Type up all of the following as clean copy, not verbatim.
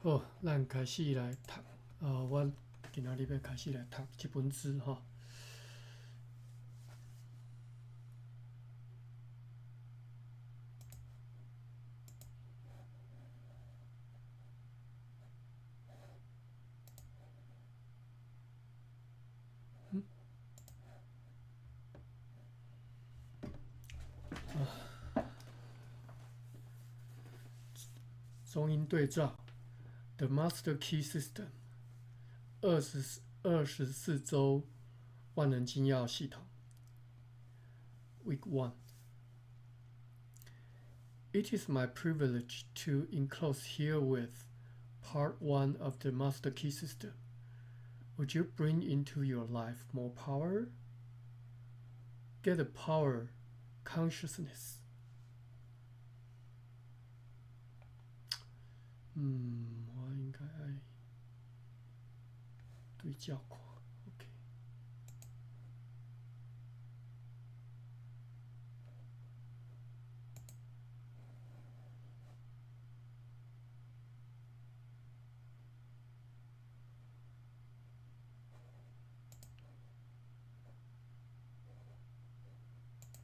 好，咱開始來讀。阮今仔日欲開始來讀這本書吼。嗯。啊。中英對照，The Master Key System，24周萬能金鑰系統。Week 1. It is my privilege to enclose herewith Part 1 of the Master Key System. Would you bring into your life more power? Get the power consciousness. 我應該愛對照看，OK。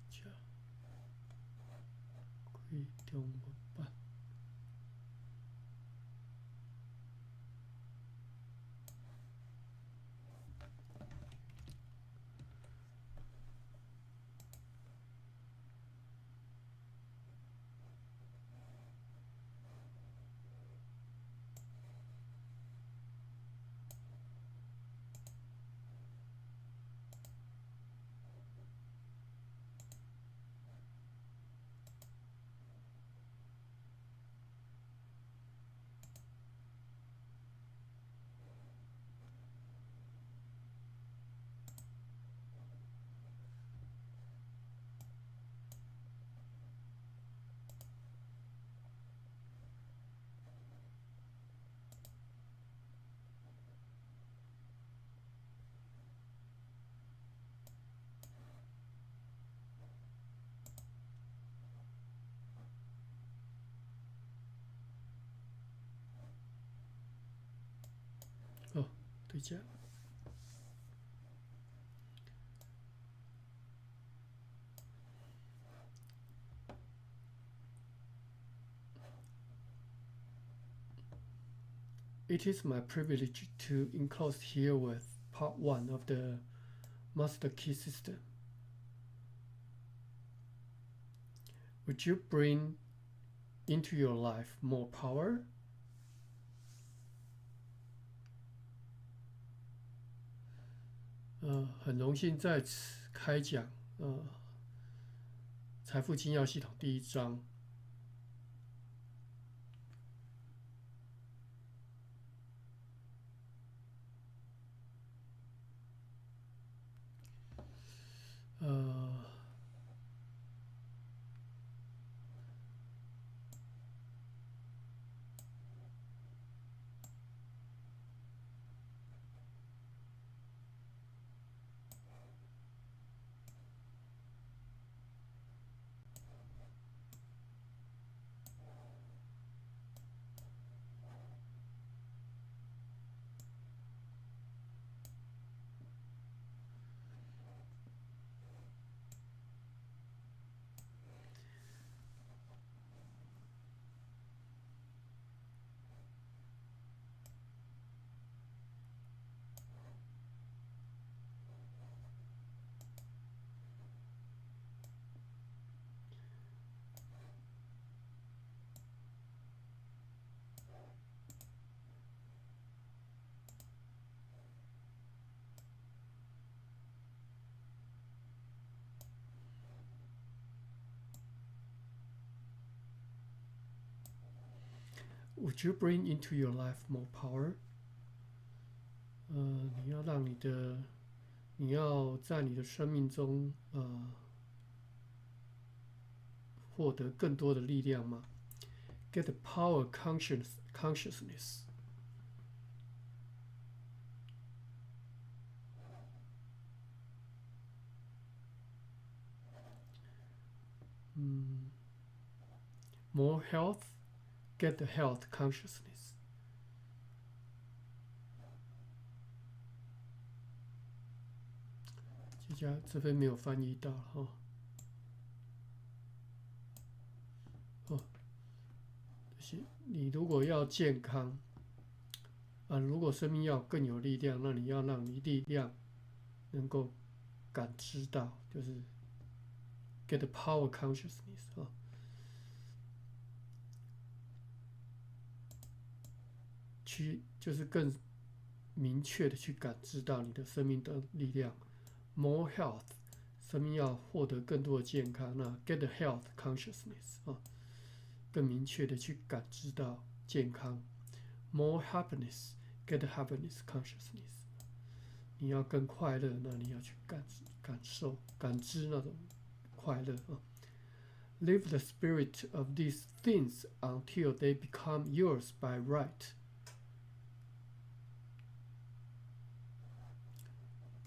這開中文版。好，對這。It is my privilege to enclose herewith Part 1 of the Master Key System. Would you bring into your life more power? 很榮幸在此開講，財富金鑰系統第一章。Would you bring into your life more power？你要在你的生命中，獲得更多的力量嗎？Get the power consciousness。More health。Get the health consciousness。家這邊沒有翻譯到哈。哦，就是你如果要健康啊，如果生命要更有力量，那你要讓你力量能夠感知到，就是 get the power consciousness 啊，去就是更明確的去感知到你的生命的力量。More health，生命要獲得更多的健康，那 get the health consciousness 啊，更明確的去感知到健康。More happiness，get the happiness consciousness。你要更快樂，那你要去感感受、感知那種快樂啊。Live the spirit of these things until they become yours by right。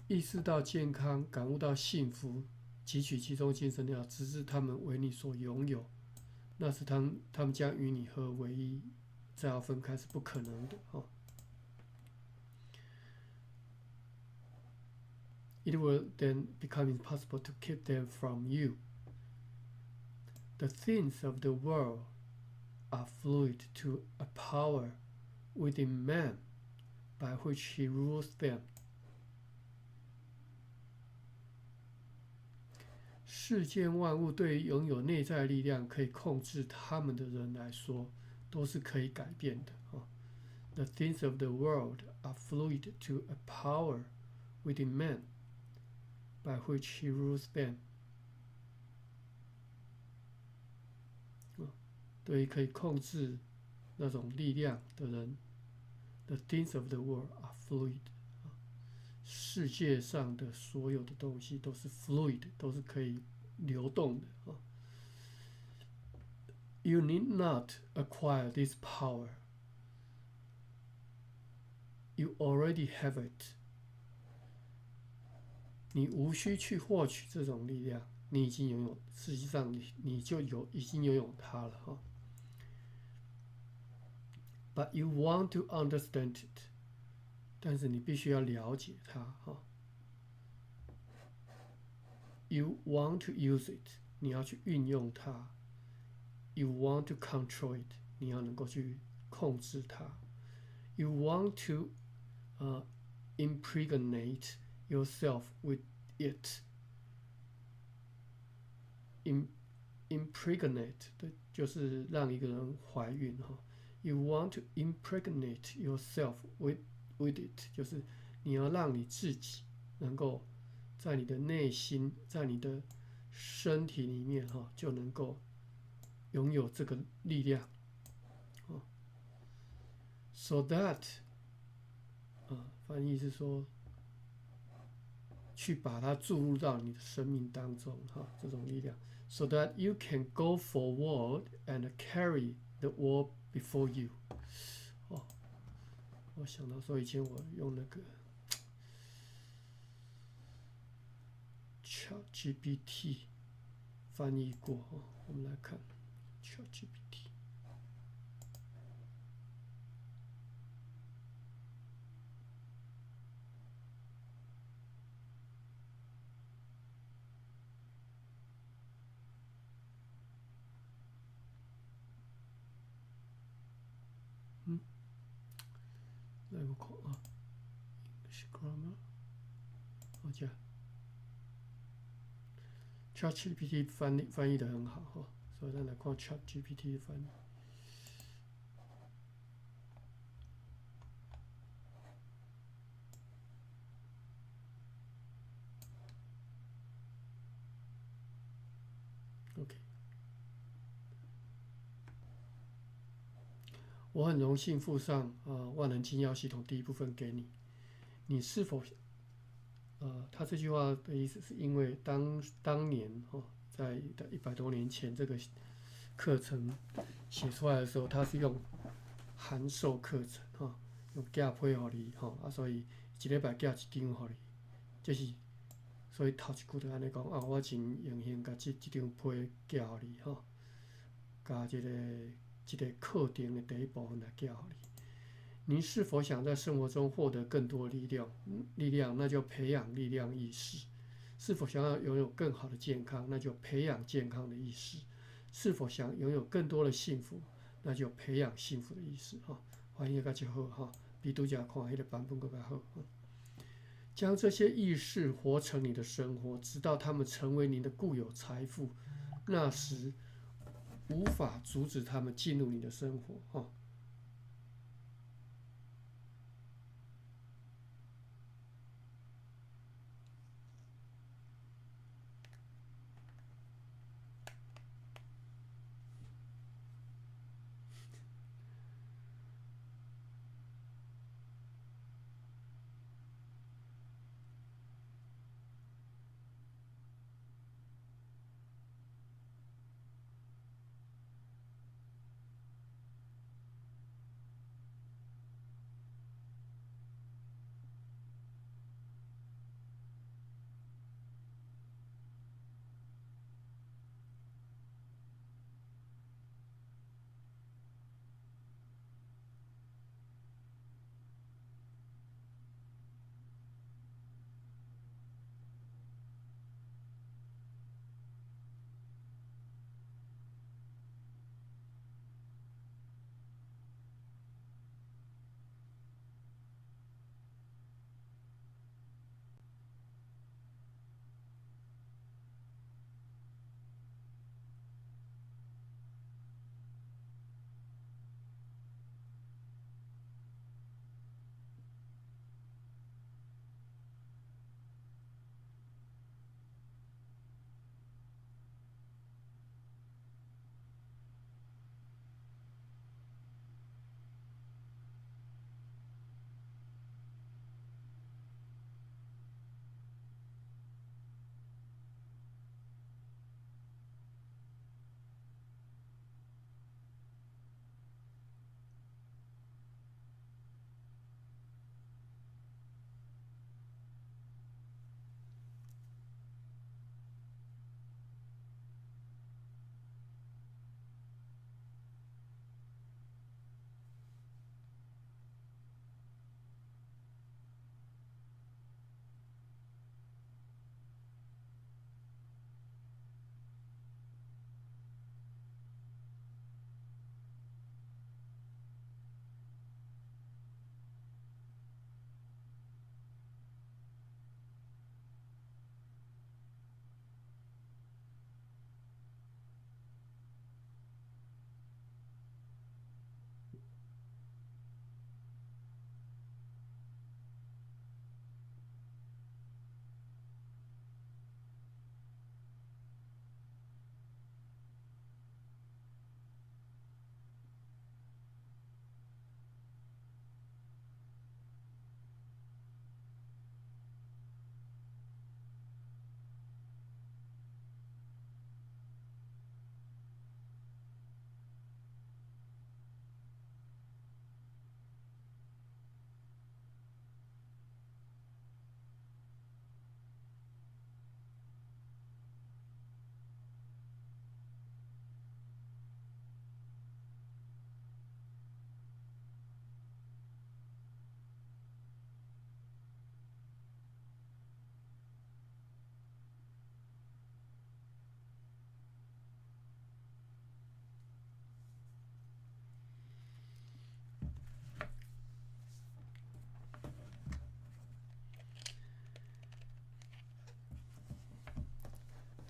意識到健康，感悟到幸福，汲取其中精神力量，直至他們為你所擁有。那時他們將與你合為一，再要分開是不可能的。哦。It will then become impossible to keep them from you. The things of the world are fluid to a power within man, by which he rules them. 世間萬物對於擁有內在力量可以控制他們的人來說，都是可以改變的。啊，The things of the world are fluid to a power within man, by which he rules them. 對於可以控制那種力量的人，The things of the world are fluid。世界上的所有的東西都是 fluid，都是可以流動的啊。You need not acquire this power. You already have it. 你無需去獲取這種力量，你已經擁有。實際上你就有已經擁有它了哈。But you want to understand it. 但是你必須要了解它哈。You want to use it，你要去運用它。You want to control it，你要能夠去控制它。You want to impregnate yourself with it。Impregnate 的就是讓一個人懷孕哈。You want to impregnate yourself with it，就是你要讓你自己能夠在你的內心，在你的身體裡面哈，就能夠擁有這個力量。So that，啊，翻譯是說，去把它注入到你的生命當中哈，這種力量。So that you can go forward and carry the world before you。哦，我想到說以前我用那個 ChatGPT 翻譯過哦，我們來看 ChatGPT。嗯，來我看啊，English grammar，好這樣。ChatGPT 翻譯的很好哈，所以咱來看 ChatGPT 的翻譯。OK，我很榮幸附上萬能金鑰系統第一部分給你，你是否？他這句話的意思是因為當年哈，在100多年前這個課程寫出來的時候，他是用函授課程哈，用寄批予你吼，啊，所以一禮拜寄一張予你，這是所以頭一句就按呢講啊，我真榮幸共這張批寄予你吼，共這個課程的第一部分來寄予你。您是否想在生活中獲得更多力量？力量，那就培養力量意識，是否想要擁有更好的健康？那就培養健康的意識。是否想擁有更多的幸福？那就培養幸福的意識。哈，翻譯較好哈，比拄才看彼个版本閣較好。將這些意識活成你的生活，直到他們成為你的固有財富，那時無法阻止他們進入你的生活。哈。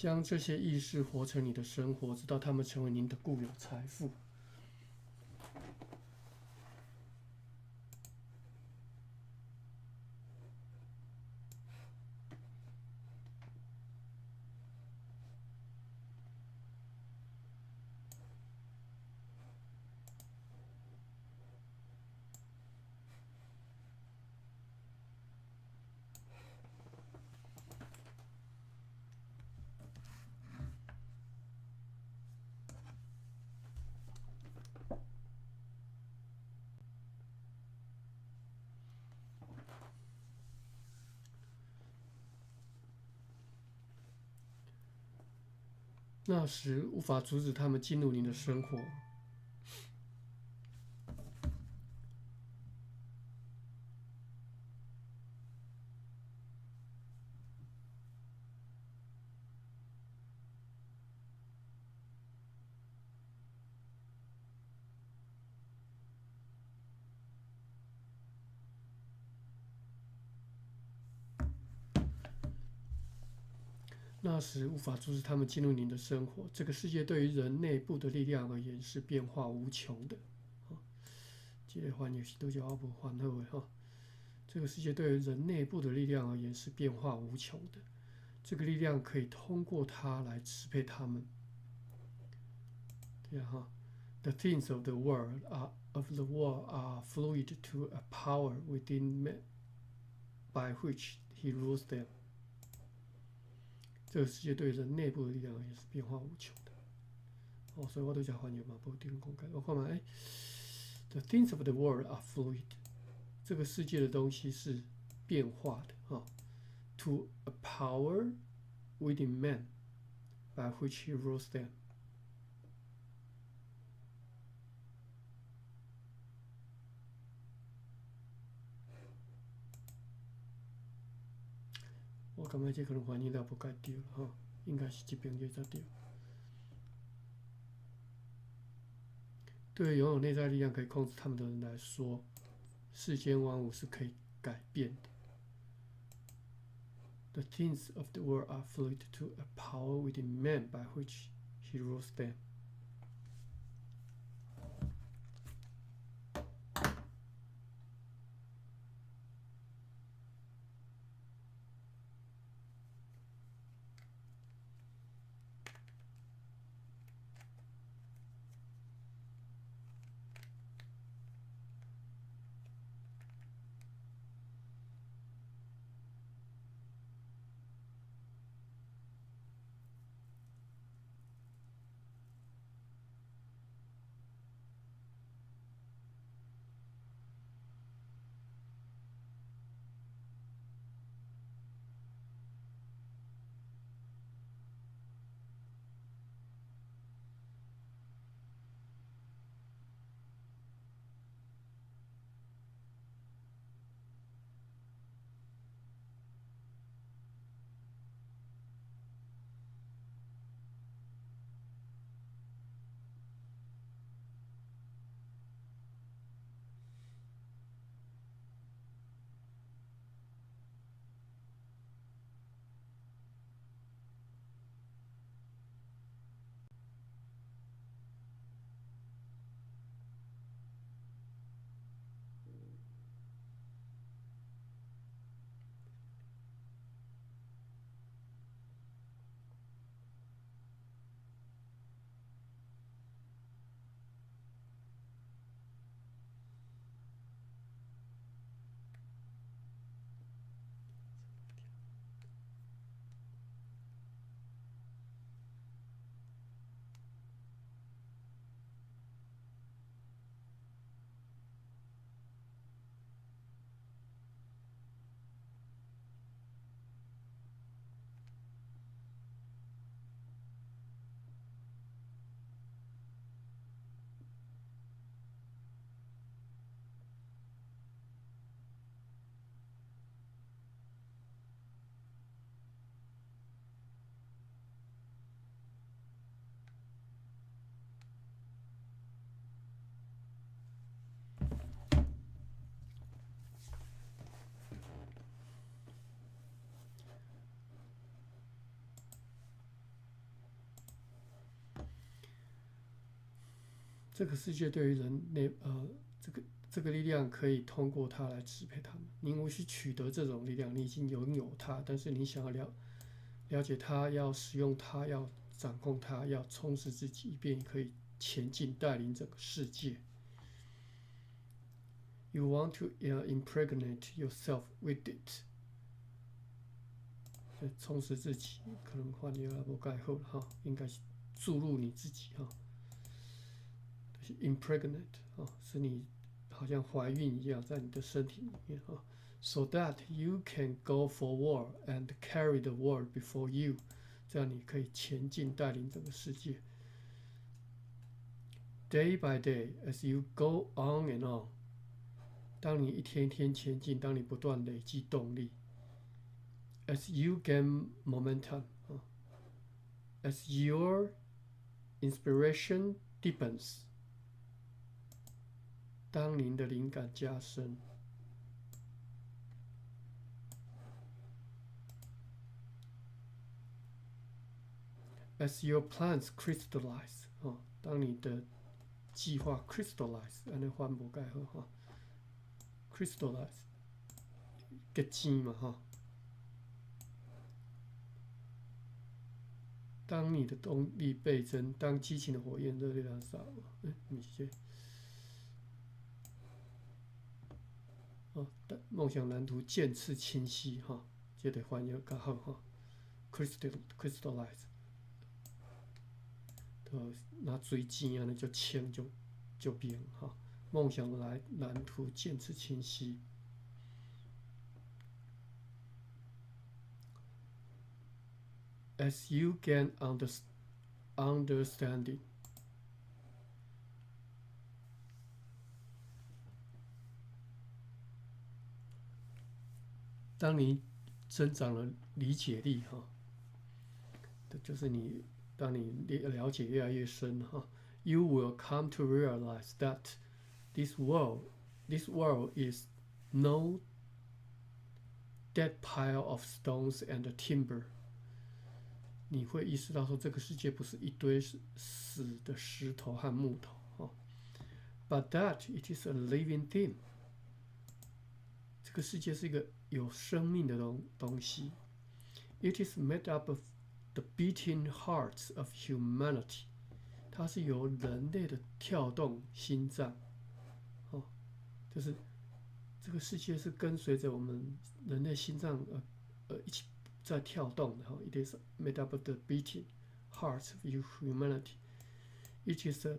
將這些意識活成你的生活，直到他們成為您的固有財富。那時無法阻止他們進入您的生活。那時無法阻止他們進入您的生活。這個世界對於人內部的力量而言是變化無窮的。這個翻譯是拄才我無翻好的哈。這個世界對於人內部的力量而言是變化無窮的。這個力量可以通過它來支配他們。對啊哈。The things of the world are fluid to a power within man by which he rules them。這個世界對人內部的力量也是變化無窮的。哦，所以我拄才翻譯嘛，無頂講解。我看覓，哎，The things of the world are fluid。這個世界的東西是變化的啊。To a power within man by which he rules them。我感覺這可能翻譯了無蓋對吼，應該是這邊這才對。對於擁有內在力量可以控制他們的人來說，世間萬物是可以改變的。The things of the world are fluid to a power within man by which he rules them。這個世界對於人內這個力量可以通過它來支配他們。您無需取得這種力量，你已經擁有它，但是你想要了解它，要使用它，要掌控它，要充實自己，以便可以前進，帶領整個世界。You want to impregnate yourself with it。充實自己，可能翻譯也無蓋好哈，應該是注入你自己哈。Impregnate 啊，是你好像懷孕一樣，在你的身體裡面啊。So that you can go forward and carry the world before you，這樣你可以前進，帶領整個世界。Day by day, as you go on and on，當你一天一天前進，當你不斷累積動力。As you gain momentum，啊，as your inspiration deepens。當您的靈感加深， As your plans crystallize，哦，當你的計劃 crystallize，按呢翻無蓋好哈，crystallize 結晶嘛哈。當你的動力倍增，當激情的火焰熱烈燃燒，哎，毋是這個，哦，夢想藍圖漸次清晰哈，這個翻譯較好哈，crystallize。呃，若水晶按呢足清足足明哈，夢想來藍圖漸次清晰。As you gain understanding，當你增長了理解力哈，就是你。當你了解越來越深哈，you will come to realize that this world is no dead pile of stones and timber。你會意識到說，這個世界不是一堆死的石頭和木頭哈，but that it is a living thing。這個世界是一個有生命的東西。It is made up of the beating hearts of humanity，它是由人類的跳動心臟，哦，就是這個世界是跟隨着我們人類心臟一起在跳動的哈。It is made up of the beating hearts of humanity. It is a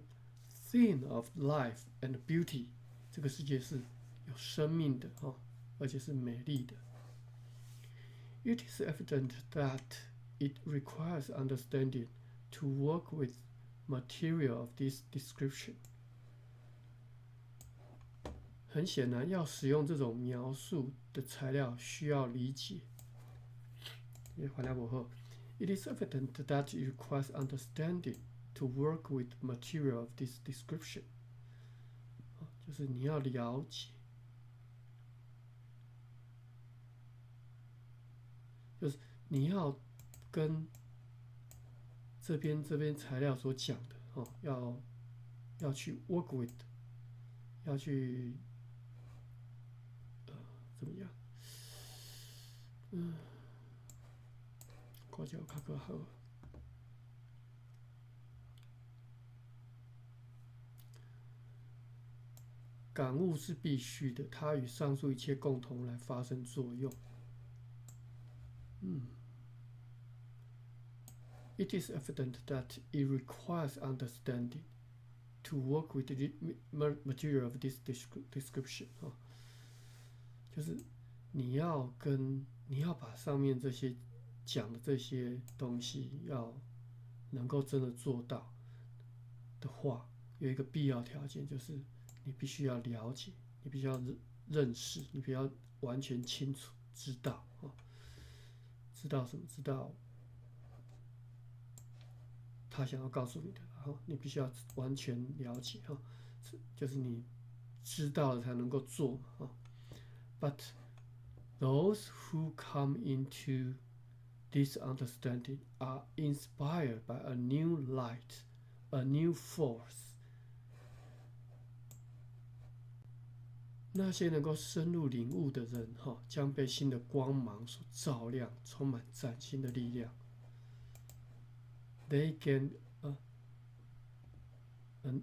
thing of life and beauty。這個世界是有生命的哈，而且是美麗的。It is evident that it requires understanding to work with material of this description。很顯然，要使用這種描述的材料，需要理解。It is evident that it requires understanding to work with material of this description。就是你要了解，就是你要跟這邊材料所講的哦，要去 work with，要去怎麼樣？嗯，看這有較閣好。感悟是必須的，它與上述一切共同來發生作用。嗯。It is evident that it requires understanding to work with the material of this description。哈，就是你要把上面這些講的這些東西要能夠真的做到的話，有一個必要條件，就是你必須要了解，你必須要認識，你必須要完全清楚知道啊，知道什麼？知道他想要告訴你的，然後你必須要完全了解哈，就是你知道了才能夠做嘛。But those who come into this understanding are inspired by a new light, a new force。那些能夠深入領悟的人，哈，將被新的光芒所照亮，充滿嶄新的力量。They can, and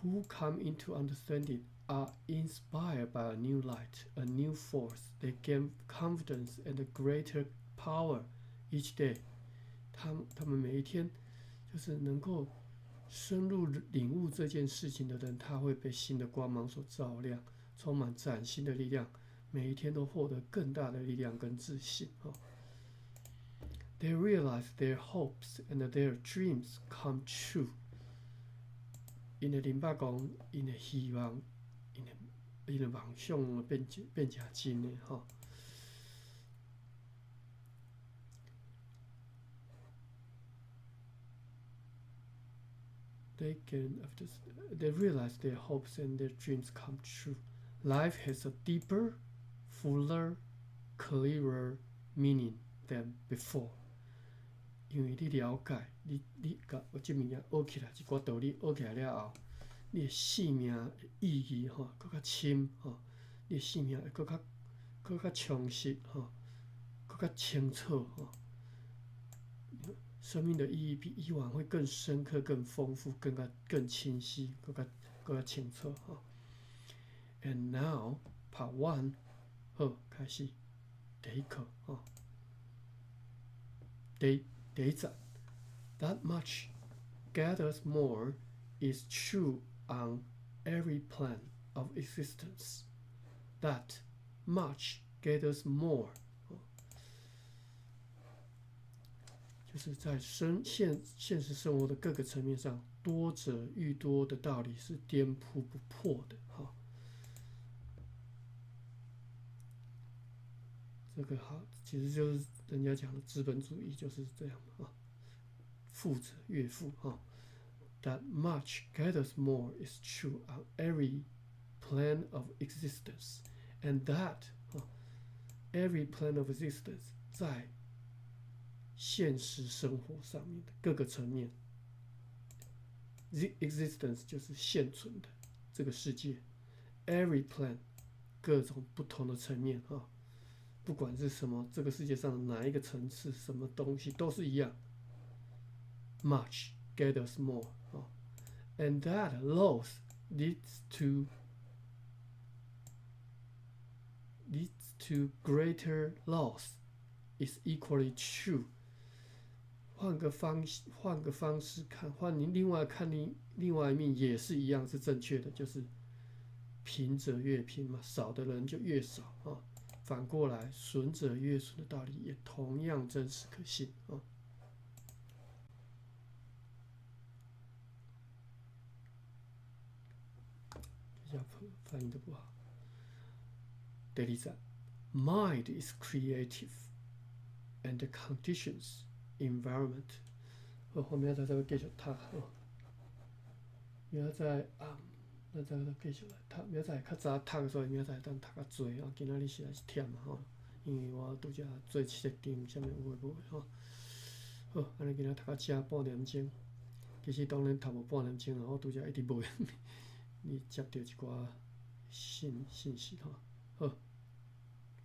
who come into understanding are inspired by a new light, a new force. They gain confidence and greater power each day. 他們每一天就是能夠深入領悟這件事情的人，他會被新的光芒所照亮，充滿嶄新的力量，每一天都獲得更大的力量跟自信。哈。They realize their hopes and their dreams come true. 𪜶會明白講，𪜶的希望，𪜶的夢想變成真的吼。They realize their hopes and their dreams come true. Life has a deeper, fuller, clearer meaning than before. 因為你了解，你你共這物件學起來，這寡道理學起來了後，你的生命的意義吼，閣較深吼，你的生命會閣較閣較充實吼，閣較清楚吼。生命的意義比以往會更深刻、更豐富、更加更清晰、閣較閣較清楚吼。And now, part one，好，開始第一課吼，第第一節，That much gathers more is true on every plane of existence. That much gathers more，就是在生現現實生活的各個層面上，多者愈多的道理是顛撲不破的哈。這個好，其實就是人家講的資本主義就是這樣啊，富者越富哈。That much gathers more is true on every plane of existence, and that every plane of existence 在現實生活上面的各個層面，existence 就是現存的這個世界，every plane 各種不同的層面啊，不管是什麼，這個世界上的哪一個層次，什麼東西都是一樣。Much gathers more 啊，and that loss leads to greater loss is equally true。換個方換個方式看，換你另外看你另外一面也是一樣是正確的，就是貧者越貧嘛，少的人就越少啊。反過來，損者越損的道理也同樣真實可信啊。這下翻譯的不好。第二節，Mind is creative, and the conditions environment。好，後面再再繼續讀哦。明仔載啊，咱再繼續來讀。明仔載較早讀，所以明仔載當讀較濟啊。今仔日實在是忝啊吼，因為我拄才做設定，啥物有的無的吼。好，按呢今仔讀到遮半點鐘，其實當然讀無半點鐘啦，我拄才一直無閒你接著一寡信信息吼。好，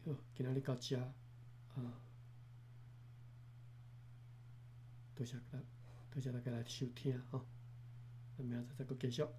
好，今仔日到遮啊，多謝大多謝大家來收聽吼，咱明仔載再閣繼續。